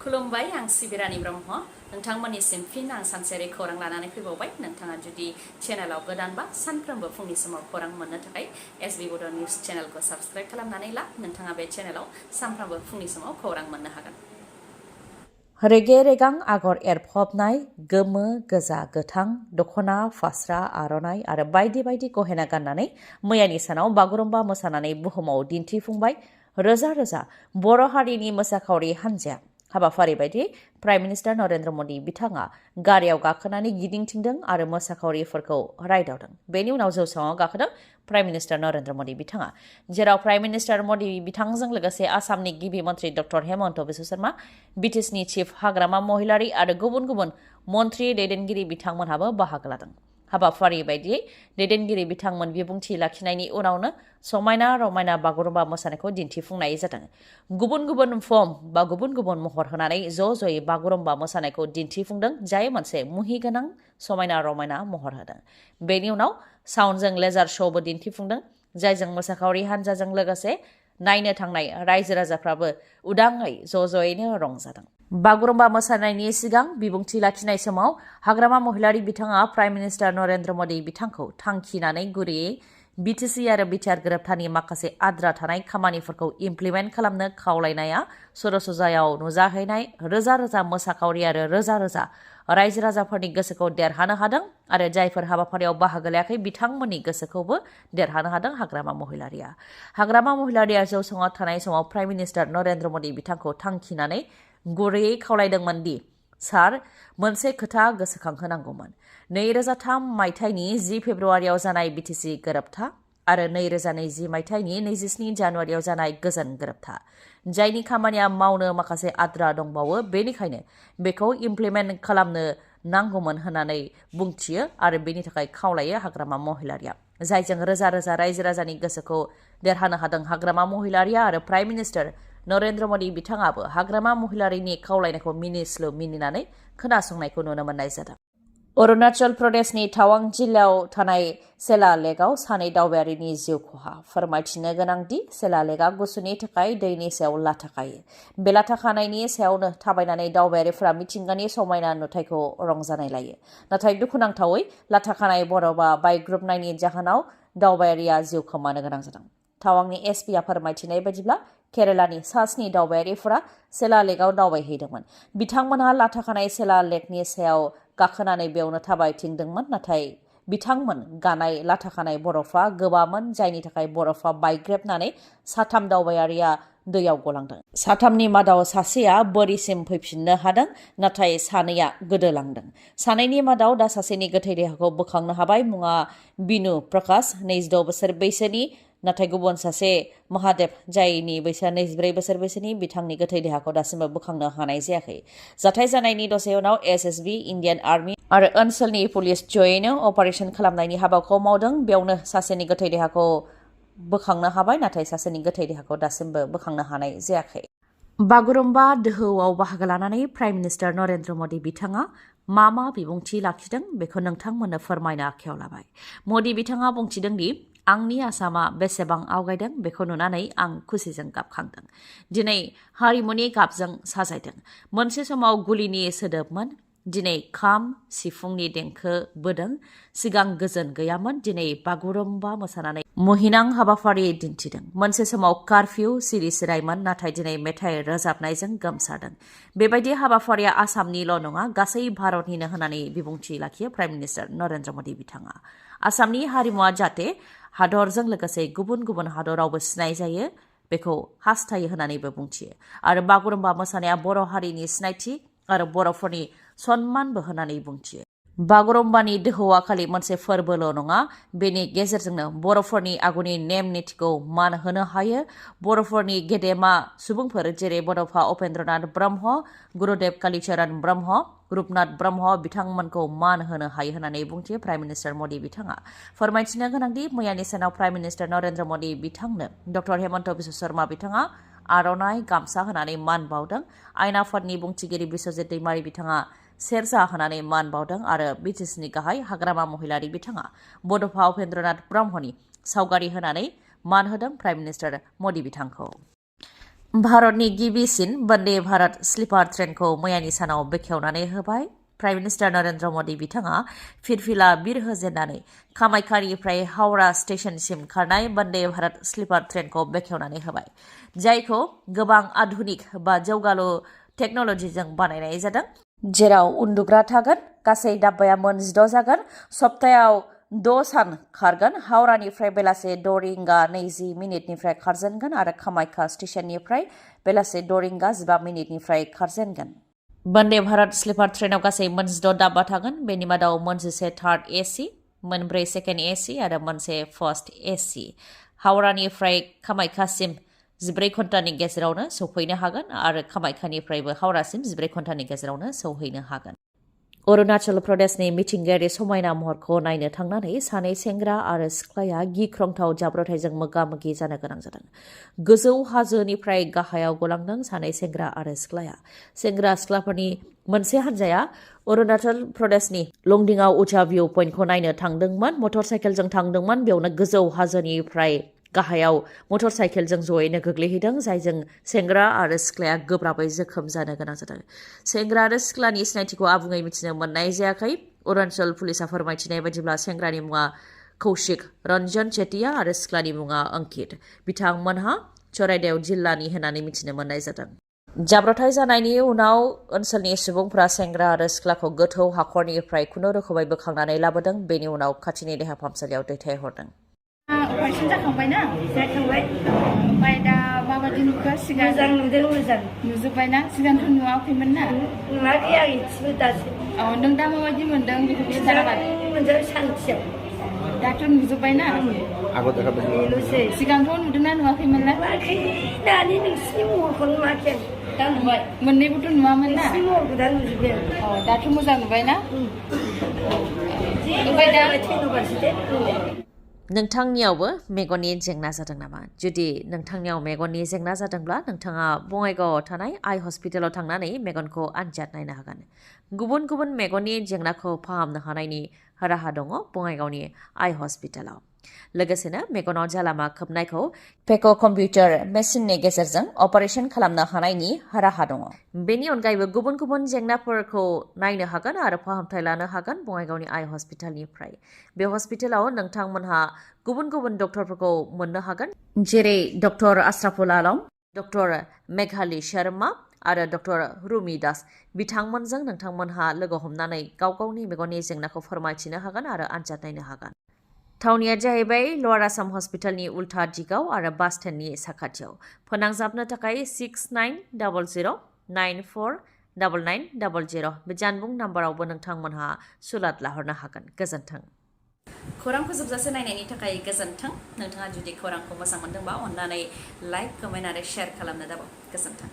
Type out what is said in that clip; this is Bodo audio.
खुलुमबाय आं सिबिरानि ब्रह्म नोंथांमोननिसिम फिन आं सानसेयारि खौरां लानानै फैबावबाय नोंथाङा जुदि चेनेलाव गोदानबा सानफ्रोमबो फुंनि समाव खौरां मोननो थाखाय एसबी बड' निउज चेनेलखौ साबस्क्राइब खालामनानै ला नोंथाङा बे चेनेलाव सानफ्रोमबो फुंनि समाव खौरां मोननो हागोन। रेगे रेगां आगर एरफबनाय गोमो गोजा गोथां दख'ना फास्रा आर'नाइ आरो बायदि बायदि गहेना गाननानै मैयानि सानाव बागुरुम्बा मोसानानै बुहुमाव दिन्थिफुंबाय रोजा रोजा बर' हारिनि मोसाखावरि हान्जाया। हाबाफारि बायदि प्राइम मिनिस्टार नरेन्द्र मदि बिथाङा गारियाव गाखोनानै गिदिंथिंदों आरो मोसाखावरिफोरखौ रायदावदों। बेनि उनाव जौसाङाव गाखोदों प्राइम मिनिस्टार नरेन्द्र मदि बिथाङा, जेराव प्राइम मिनिस्टार मदि बिथांजों लोगोसे आसामनि गिबि मन्त्रि डक्टर हेमन्त बिश्व शर्मा, बिटिसिनि चिफ हाग्रामा महिलारि आरो गुबुन गुबुन मन्त्रि दैदेनगिरि बिथांमोनहाबो बाहागो लादों। हाबाफारि बायदियै दैदेनगिरि बिथांमोन बिबुंथि लाखिनायनि उनावनो समायना रमायना बागुरुम्बा मोसानायखौ दिन्थिफुंनाय जादों। गुबुन गुबुन फर्म बा गुबुन गुबुन महर होनानै ज'ज'यै बागुरुम्बा मोसानायखौ दिन्थिफुंदों, जाय मोनसे मुहिगोनां समायना रमायना महर होदों। बेनि उनाव साउन्डजों लेजार श'बो दिन्थिफुंदों, जायजों मोसाखावरि हान्जाजों लोगोसे नायनो थांनाय रायजो राजाफ्राबो उदाङै ज'ज'यैनो रंजादों। बागुरुम्बा मोसानायनि सिगां बिबुंथि लाखिनाय समाव हाग्रामा महिलारि बिथाङा प्राइम मिनिस्टार नरेन्द्र मदि बिथांखौ थांखिनानै गुरैयै बिटिसि आरो बिटिआर गोरोबथानि माखासे आद्रा थानाय खामानिफोरखौ इमप्लिमेन्ट खालामनो खावलायनाया सर'सजायाव नुजाहैनाय रोजा रोजा मोसाखावरि आरो रोजा रोजा रायजो राजाफोरनि गोसोखौ देरहानो हादों आरो जायफोर हाबाफारियाव बाहागो लायाखै बिथांमोननि गोसोखौबो देरहानो हादों हाग्रामा महिलारिया। हाग्रामा महिलारिया जौसाङाव थानाय समाव प्राइम मिनिस्टार नरेन्द्र मदि बिथांखौ थांखिनानै गुरैयै खावलायदोंमोन दि सार, मोनसे खोथा गोसोखांहोनांगौमोन। 2003 मायथाइनि 10 फेब्रुवारियाव जानाय बिटिसि गोरोबथा आरो 2020 मायथाइनि 27 जानुवारियाव जानाय गोजोन गोरोबथा, जायनि खामानिया मावनो माखासे आद्रा दंबावो, बेनिखायनो बेखौ इमप्लिमेन्ट खालामनो नांगौमोन होननानै बुंथियो आरो बेनि थाखाय खावलायो हाग्रामा महिलारिया, जायजों रोजा रोजा रायजो राजानि गोसोखौ देरहानो हादों। हाग्रामा महिलारिया आरो प्राइम मिनिस्टार नरेन्द्र मदि बिथाङाबो हाग्रामा महिलारिनि खावलायनायखौ मिनिस्लु मिनिनानै खोनासंनायखौ नुनो मोननाय जादों। अरुणाचल प्रदेशनि टावां जिल्लायाव थानाय सेला लेकआव सानै दावबायारिनि जिउ खहा। फोरमायथिनो गोनांदि सेला लेकआ गुसुनि थाखाय दैनि सायाव लाथा खायो। बे लाथा खानायनि सायावनो थाबायनानै दावबायारिफोरा मिथिंगानि समायना नुथायखौ रंजानाय लायो। नाथाय दुखुनांथावै लाथा खानाय बरफआ बायग्रुबनायनि जाहोनाव दावबायारिया जिउ खोमानो गोनां जादों। टावांनि एसपिआ फोरमायथिनाय बायदिब्ला केरालानि सा 7 दावबायारिफोरा सेला लेकआव दावबायहैदोंमोन। बिथांमोनहा लाथा खानाय सेला लेकनि सायाव गाखोनानै बेयावनो थाबायथिंदोंमोन, नाथाय बिथांमोन गानाय लाथा खानाय बरफआ गोबामोन, जायनि थाखाय बरफआ बायग्रेबनानै 3 दावबायारिया दैयाव गलांदों। 3नि मादाव सासेया बोरिसिम फैफिननो हादों, नाथाय 2आ गोदोलांदों। 2नि मादाव दा सासेनि गोथै देहाखौ बोखांनो हाबाय। मुङा बिनु प्रकाश, 26 बोसोर बैसोनि, नाथाय गुबुन सासे महादेव, जायनि बैसोआ 24 बोसोर बैसोनि, बिथांनि गोथै देहाखौ दासिमबो बोखांनो हानाय जायाखै। जाथाय जानायनि दसे उनाव एसएसबी, इन्डियान आर्मी आरो ओनसोलनि पुलिस जयैनो अपारेशन खालामनायनि हाबाखौ मावदों। बेयावनो सासेनि गोथै देहाखौ बोखांनो हाबाय, नाथाय सासेनि गोथै देहाखौ दासिमबो बोखांनो हानाय जायाखै। बागुरुम्बा दोहौआव बाहागो लानानै प्राइम मिनिस्टार नरेन्द्र मदि बिथाङा मा बिबुंथि लाखिदों बेखौ नोंथांमोननो फोरमायनो आखायाव लाबाय। मदि बिथाङा बुंथिदों दि आंनि आसामा बेसेबां आवगायदों बेखौ नुनानै आं खुसिजों गाबखांदों। दिनै हारिमुनि गाबजों साजायदों। मोनसे समाव गुलिनि सोदोबमोन, दिनै खाम सिफुंनि देंखो बोदों। सिगां गोजोन गैयामोन, दिनै बागुरुम्बा मोसानानै मुहिनां हाबाफारि दिन्थिदों। मोनसे समाव कारफिउ सिरि सिरायमोन, नाथाय दिनै मेथाइ रोजाबनायजों गोमसारदों। बेबायदि हाबाफारिया आसामनिल' नङा, गासै भारतनिनो होननानै बिबुंथि लाखियो प्राइम मिनिस्टार नरेन्द्र मदि बिथाङा। आसामनि हारिमुवा जाहाथे हादरजों लोगोसे गुबुन गुबुन हादरावबो सिनाय जायो, बेखौ हास्थायो होननानैबो बुंथियो। आरो बागुरुम्बा मोसानाया बर' हारिनि सिनायथि आरो बर'फोरनि सन्मानबो होननानै बुंथियो। बागुरुम्बानि दोहौआ खालि मोनसे फोरबोल' नङा, बेनि गेजेरजोंनो बर'फोरनि आगुनि नेम निथिखौ मान होनो हायो। बर'फोरनि गेदेमा सुबुंफोर जेरै बड'फा उपेन्द्रनाथ ब्रह्म, गुरुदेव कालिचरण ब्रह्म, रुपनाथ ब्रह्म, बिथांमोनखौ मान होनो हायो होननानै बुंथियो प्राइम मिनिस्टार मदि बिथाङा। फोरमायथिनो गोनांदि मैयानि सानाव प्राइम मिनिस्टार नरेन्द्र मदि बिथांनो डक्टर हेमन्त बिश्व शर्मा बिथाङा आर'नाइ गामसा होनानै मान बावदों। आयेन आफादनि बुंथिगिरि बिश्वजित दैमारि बिथाङा सेरजा होनानै मान बावदों आरो बिटिसिनि गाहाय हाग्रामा महिलारि बिथाङा बड'फा उपेन्द्रनाथ ब्रह्मनि सावगारि होनानै मान होदों प्राइम मिनिस्टार मदि बिथांखौ। भारतनि गिबिसिन वन्दे भारत स्लिपार ट्रेनखौ मैयानि सानाव बेखेवनानै होबाय। प्राइम मिनिस्टार नरेन्द्र मदि बिथाङा फिरफिला बिर होजेननानै कामाख्यानिफ्राय हावड़ा स्टेशनसिम खारनाय वन्दे भारत स्लिपार ट्रेनखौ बेखेवनानै होबाय, जायखौ गोबां आधुनिक बा जौगालु टेक्न'लजिजों बानायनाय जादों, जेराव उन्दुग्रा थागोन। गासै दाब्बाया मोन 16 जागोन। सप्तायाव 6 सान खारगोन। हावड़ानिफ्राय बेलासे 6 रिंगा 20 मिनिटनिफ्राय खारजेनगोन आरो कामाख्या स्टेशननिफ्राय बेलासे 6 रिंगा 15 मिनिटनिफ्राय खारजेनगोन। वन्दे भारत स्लिपार ट्रेनाव गासै मोन 16 दाब्बा थागोन। बेनि मादाव मोनजिसे थार्ड एसि, मोनब्रै सेकेन्ड एसि आरो मोनसे फार्स्ट एसि। हावड़ानिफ्राय कामाख्यासिम 14 घन्टानि गेजेरावनो सौफैनो हागोन आरो कामाख्यानिफ्रायबो हावड़ासिम 14 घन्टानि गेजेरावनो सौहैनो हागोन। अरुणाचल प्रदेशनि मिथिंगायारि समायना महरखौ नायनो थांनानै सानै सेंग्रा आरो सिख्लाया गिख्रंथाव जाब्रबथायजों मोगा-मोगि जानो गोनां जादों। गोजौ हाजोनिफ्राय गाहायाव गलांदों सानै सेंग्रा आरो सिख्लाया। सेंग्रा-सिख्लाफोरनि मोनसे हान्जाया अरुणाचल प्रदेशनि लंडिंआव उचा भिउ पइन्टखौ नायनो थांदोंमोन। मटर साइकेलजों थांदोंमोन। बेयावनो गोजौ हाजोनिफ्राय गाहायाव मटर साइकेलजों जयैनो गोग्लैहैदों, जायजों सेंग्रा आरो सिख्लाया गोब्राबै जोखोम जानो गोनां जादों। सेंग्रा आरो सिख्लानि सिनायथिखौ आबुङै मिथिनो मोननाय जायाखै। अरुणाचल पुलिसा फोरमायथिनाय बायदिब्ला सेंग्रानि मुङा कौशिक रन्जन चेटिया आरो सिख्लानि मुङा अंकित। बिथांमोनहा चराइदेव जिल्लानि होननानै मिथिनो मोननाय जादों। जाब्रबथाय जानायनि उनाव ओनसोलनि सुबुंफोरा सेंग्रा आरो सिख्लाखौ गोथौ हाखरनिफ्राय खुनुरुखुमै बोखांनानै लाबोदों। बेनि उनाव खाथिनि देहा फाहामसालियाव दैथायहरदों। अपारेशन जाखांबायना? जाखांबाय। ओमफ्राय दा माबायदि नुखो? सिगां मोजां नुदों, मोजां नुजोब्बायना? सिगांथ' नुवाखैमोन ना? नुवाखै आं इसेबो दासो। नों दा माबायदि मोनदों बेखौ खिन्थाबाय। मोजां सान्थियाव। दाथ' नुजोब्बायना? बेल'सै। सिगांथ' नुदोंना नुवाखैमोनना? नुवाखै। दानि नोंसिनि महरखौ नुवाखै आं। दा नुबाय। मोननैबोथ' नुवामोन ना? नोंसिनि महरखौ दा नुजोबबाय आं। दाथ' मोजां नुबायना? ओमफ्राय दा थैनोबासो दे। नोंथांनियावबो मेगननि जेंना जादों नामा? जुदि नोंथांनियाव मेगननि जेंना जादोंब्ला नोंथाङा बङाइगावआव थानाय आइ हस्पिटालाव थांनानै मेगनखौ आनजाद नायनो हागोन। गुबुन गुबुन मेगननि जेंनाखौ फाहामनो हानायनि राहा दङ बङाइगावनि आइ हस्पिटालाव। लोगोसेनो मेगनाव जालामा खोबनायखौ पेक' कम्पिउटार मेसिननि गेजेरजों अपारेशन खालामनो हानायनि राहा दङ। बेनि अनगायैबो गुबुन गुबुन जेंनाफोरखौ नायनो हागोन आरो फाहामथाय लानो हागोन बङाइगावनि आइ हस्पिटालनिफ्राय। बे हस्पिटालाव नोंथांमोनहा गुबुन गुबुन डक्टरफोरखौ मोननो हागोन, जेरै डक्टर आशराफुल आलम, डक्टर मेघाली शर्मा आरो डक्टर रुमि दास। बिथांमोनजों नोंथांमोनहा लोगो हमनानै गाव गावनि मेगननि जेंनाखौ फोरमायथिनो हागोन आरो आनजाद नायनो हागोन। थावनिया जाहैबाय लवार आसाम हस्पिटालनि उल्था दिगाव आरो बास स्टेन्डनि साखाथियाव। फोनांजाबनो थाखाय 6900949900 बे जानबुं नाम्बारावबो नोंथांमोनहा सुलाद लाहरनो हागोन। गोजोन्थों। खौरांखौ जोबजासे नायनायनि थाखाय गोजोन्थों। नोंथाङा जुदि खौरांखौ मोजां मोनदोंबा अन्नानै लाइक, कमेन्ट आरो शेयार खालामनो दाबाव। गोजोन्थों।